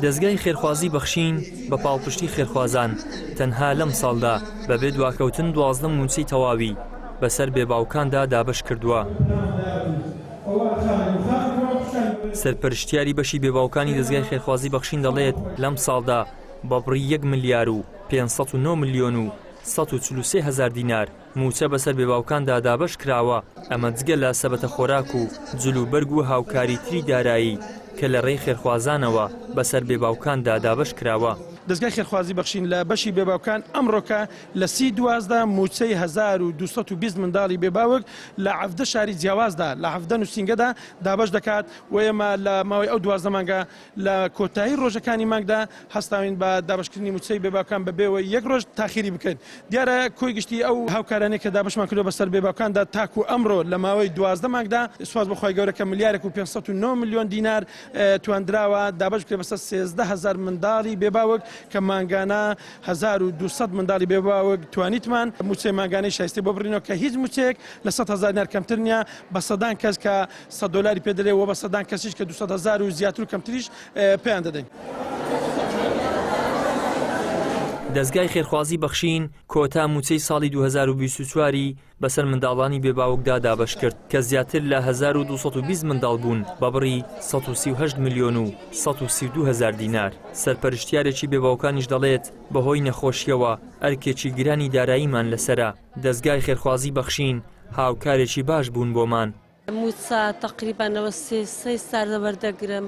دەزگای خێرخوازی بەخشین بە پاڵپشتی خێرخوازان تەنها لەم ساڵدا بەبێ دواکەوتن 12 مووچەی تەواوی بەسەر بێباوکاندا دابەش کردووە. سەرپەرشتیاری بەشی بێباوکانی دەزگای خێرخوازی بەخشین دەڵێت لەم ساڵدا بە بڕی 1 ملیار و 509 ملیۆن و 143 هەزار دینار مووچە بەسەر بێباوکاندا دابەش کراوە، ئەمە جگە لە سەبەتە خۆراک و جل و بەرگ و هاوکاری تری دارایی کە لە ڕێی خێرخوازانەوە بەسەر بێباوکاندا دابەش کراوە. دەزگای خێرخوازی بەخشین لە بەشی بێباوکان ئەمڕۆکە لە سی 12 مووچەی 1220 منداڵی بێباوک لە 17 شاری جیاوازدا لە 17 نووسینگەدا دابەش دەکات و ئێمە لە ماوەی ئەو 12 مانگە لە کۆتایی ڕۆژەکانی مانگدا هەستاوین بە دابەشکردنی مووچەی بێباوکان بە بێوەی یەک ڕۆژ تاخیری بکەین. دیارە کۆی گشتی ئەو هاوکارانەی کە دابەشمان کردووە بەسەر بێباوکاندا تاکو ئەمڕۆ لە ماوەی 12 مانگدا سوپاس بۆ خوای گەورە کە ملیارێک و 509 ملیۆن دینار تواندراوە دابەش بکرێت بەسەر 13 هەزار منداڵی بێباوک کە مانگانە 1200 منداڵی بێباوک توانیتمان مووچەی مانگانەی شایستەی بۆ بڕینەوە کە هیچ مووچەیەک لە 100 هەزار دینار کەمتر نییە بە سەدان کەس کە 100 دۆلاری پێ دەرێ و بە سەدان کەسیش کە 200 هەزار و زیاتر و کەمتریش پێیان دەدەین. دەزگای خێرخوازی بەخشین کۆتا مووچەی ساڵی 2024 ی بەسەر منداڵانی بێ باوکدا دابەشکرد کە زیاتر لە 1220 منداڵ بوون بە بڕی 138 ملیۆن و 132 هەزار دینار. سەرپەرشتیارێکی بێ باوکانیش دەڵێت، بەهۆی نەخۆشییەوە ئەرکێکی گرانی داراییمان لەسەرە، دەزگای خێرخوازی بەخشین هاوکارێکی باش بوون بۆمان. موچە تەقریبەن لەوە سێ سێ سالە وەردەگرم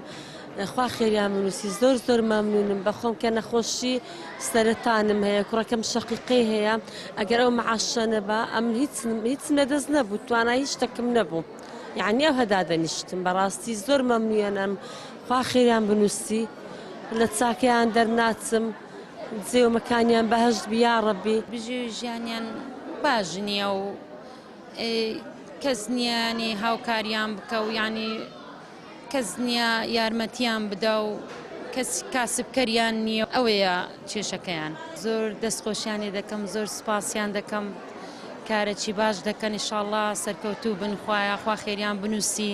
خوا خێریان بنووسی زۆر زۆر مەمنونم بەخۆم کە نەخۆشی سەرەتانم هەیە کوڕەکەم شەقیقەی هەیە ئەگەر ئەو معاشە نەبا ئەمن هیچ هیچم لەدەست نەبوو توانای هیچ شتێکم نەبوو یعنی ئەو هەدا دەنیشتم بەڕاستی زۆر مەمنونم خوا خێریان بنووسی لە چاکەیان دەرناچم جێ و مەکانیان بەهەشت بی یاڕەبی. بژێوی ژیانیان باش نییە و کەس نییە ینی هاوکاریان بکە و ینی کەس نییە یارمەتیان بدا و کەس کاسبکەریان نییە ئەوەیە کێشەکەیان زۆر دەستخۆشیانی دەکەم زۆر سپاسیان دەکەم کارەکی باش دەکەن ئیشاڵڵا سەرکەوتوو بن خوایە خوا خێریان بنووسی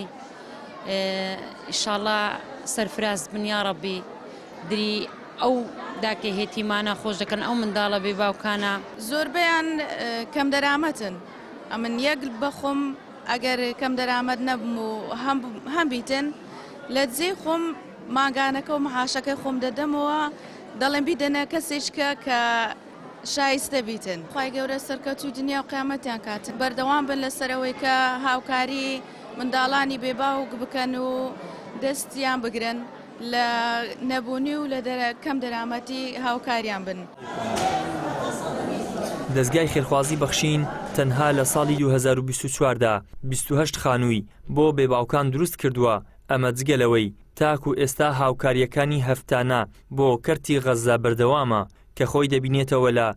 ئیشاڵڵا سەرفراز بن یاڕەبی دری ئەو داکە هێتیمانە خۆش دەکەن ئەو منداڵە بێ باوکانە. زۆربەیان کەمدەرامەتن ئەمن یەک بەخۆم ئەگەر کەمدەرامەت نەبم و هەم بیتن لە جێی خۆم مانگانەکە و مەعاشەکەی خۆم دەدەمەوە دەڵێم بیدەنە کەسێکە کە شایستە بیتن. خوای گەورە سەرکەوتوی دنیا و قیامەتیان کات بەردەوام بن لەسەر ئەوەی کە هاوکاری منداڵانی بێ باوک بکەن و دەستیان بگرن. لە نەبوونی و لە کەم دەرامەتی هاوکاریان بن. دەزگای خێرخوازی بەخشین تەنها لە ساڵی 2024 دا 28 خانووی بۆ بێباوکان دروست کردووە، ئەمە جگە لەوەی تاکو ئێستا هاوکارییەکانی هەفتانە بۆ کەرتی غەززە بەردەوامە کە خۆی دەبینێتەوە لە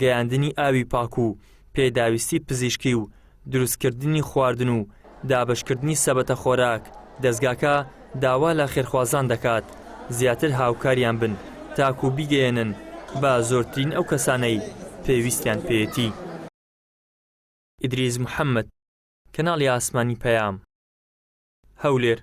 گەیاندنی ئاوی پاک و پێداویستی پزیشکی و دروستکردنی خواردن و دابەشکردنی سەبەتە خۆراک، دەزگاکە داوا لە خێرخوازان دەکات زیاتر هاوکاریان بن تاکو بیگەیەنن بە زۆرترین ئەو کەسانەی پێویستیان پێیەتی. ئیدریس محەمەد، کەناڵی ئاسمانی پەیام، هەولێر.